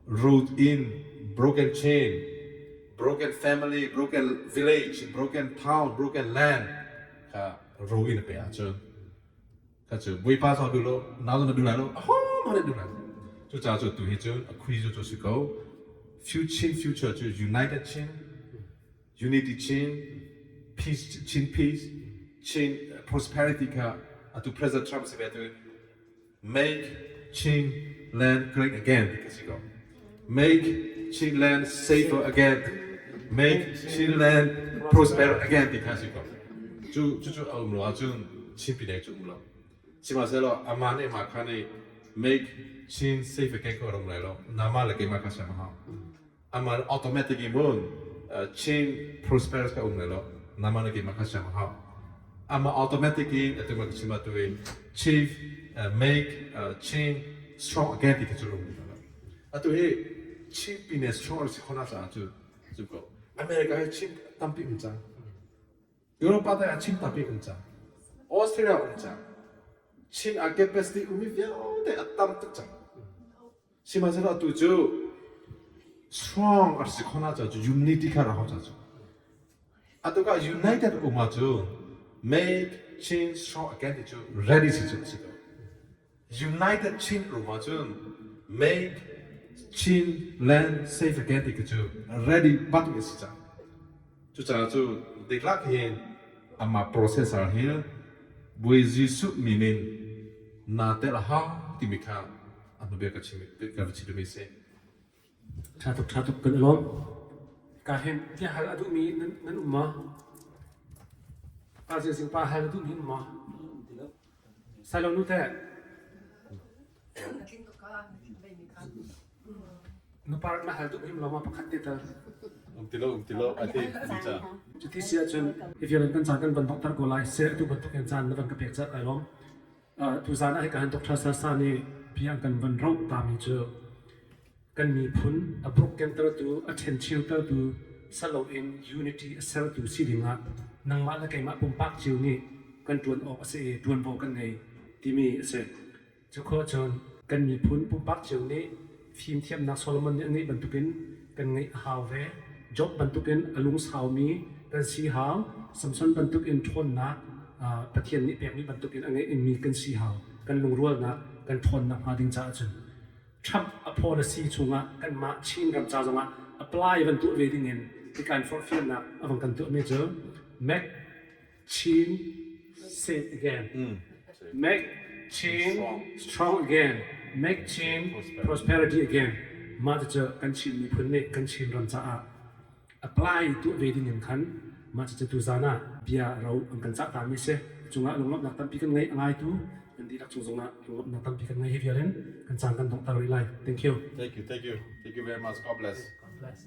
Root in broken chain, broken family, broken village, broken town, broken land kha ro in na pe ahcun kha cu Bawipa zong duh lo, nau zong na duh lai lo, ahohmanh nih duh lai lo. Cucaah cu tu hi cun a khui cu cu si ko. Chin future cu United Chin, Unity Chin, Peace Chin Peace, Chin Prosperity kha atu President Trump si ve tu Make Chin land great again ti si ko. Make Chin land safer again. Make Chin land prosper again ti kha si ko. Cu cu cu a um lo ahcun Chin pine cu um lo. Sihmanhsehlaw amah nih mah kha nih make Chin safe again ko ram lai lo. Nama le keimah kha siam a hau. Amah automatic in mun Chin prosperous ka um lai lo. Nama le keimah kha siam a hau. Amah automatic in atu ma chim atu in chief make Chin strong again ti kha cu um lo. Atu hi Chin pine strong si khona caah cu cu ko. America hi Chin tampi um cang. Europa te ah Chin tampi um cang. Australia um cang. Chin a capacity umi vialte a tam tuk cang. Sihmanhsehlaw atu cu strong a si khona ca cu unity kha ra hau ca cu. Atu ka united uma cu make Chin strong again ti cu ready si cu si ko. United Chin ruma cun make Chin land safe again ti cu ready bak mi si cang. Cucaah cu diklak hin amah processor hi Bawi Jesuh min in naa tel a hau timi kha a hnubik ka chim ka chim mi si. Ṭha tuk ṭha tuk kan i lawm. Ka hin bia hal a duhmi nan um maw? Pa Zing pa hal a duhmi um maw? Sailo nu teh? Na par na hal duh him lo ma pakhat te tal. Um ti lo um ti lo a ti ca. Cuti si ahcun hi vial in kan caan kan van donghter ko lai. Seh atu bantuk in caan na van ka pek cah kai lawm. Tuzaan ah hika hin Dr. Sasa nih bia an kan van roh tami cu kan miphun a brukkentertu, a ṭhencheutertu saloin unity a sertu si dingah nangmah le keimah pumpak cio nih kan ṭuan awk a si i ṭuanvo kan ngei timi a si. Cu khawh cun kan miphun pumpak cio nih fimthiamnak Solomon nih a ngeih bantukin kan ngeih a hau ve. Job bantukin a lungsaumi kan si hau. Samson bantukin ṭhawnnak Pathian nih pekmi bantukin a ngeihmi kan si hau. Kan lungrualnak, kan ṭhawnnak hnga ding caah cun Trump a policy chungah kanmah Chin ram ca zongah apply van tuah ve dingin hika in forhfialnak a van kan tuahmi cu make Chin safe again. Make Chin strong again. Make Chin prosperity again. Mah cucu kan Chin miphun nih kan Chin ram caah apply tuah ve ding in khan mah cucu tuzaan ah bia ro an kan cah ta mi si. Cungah lunglawmhnak tampi kan ngei a ngaitu kan dihlak cung zongah lunglawmhnak tampi kan ngei hi vial in kan caan kan donghter rih lai. Thank you. Thank you, thank you. Thank you very much. God bless. God bless.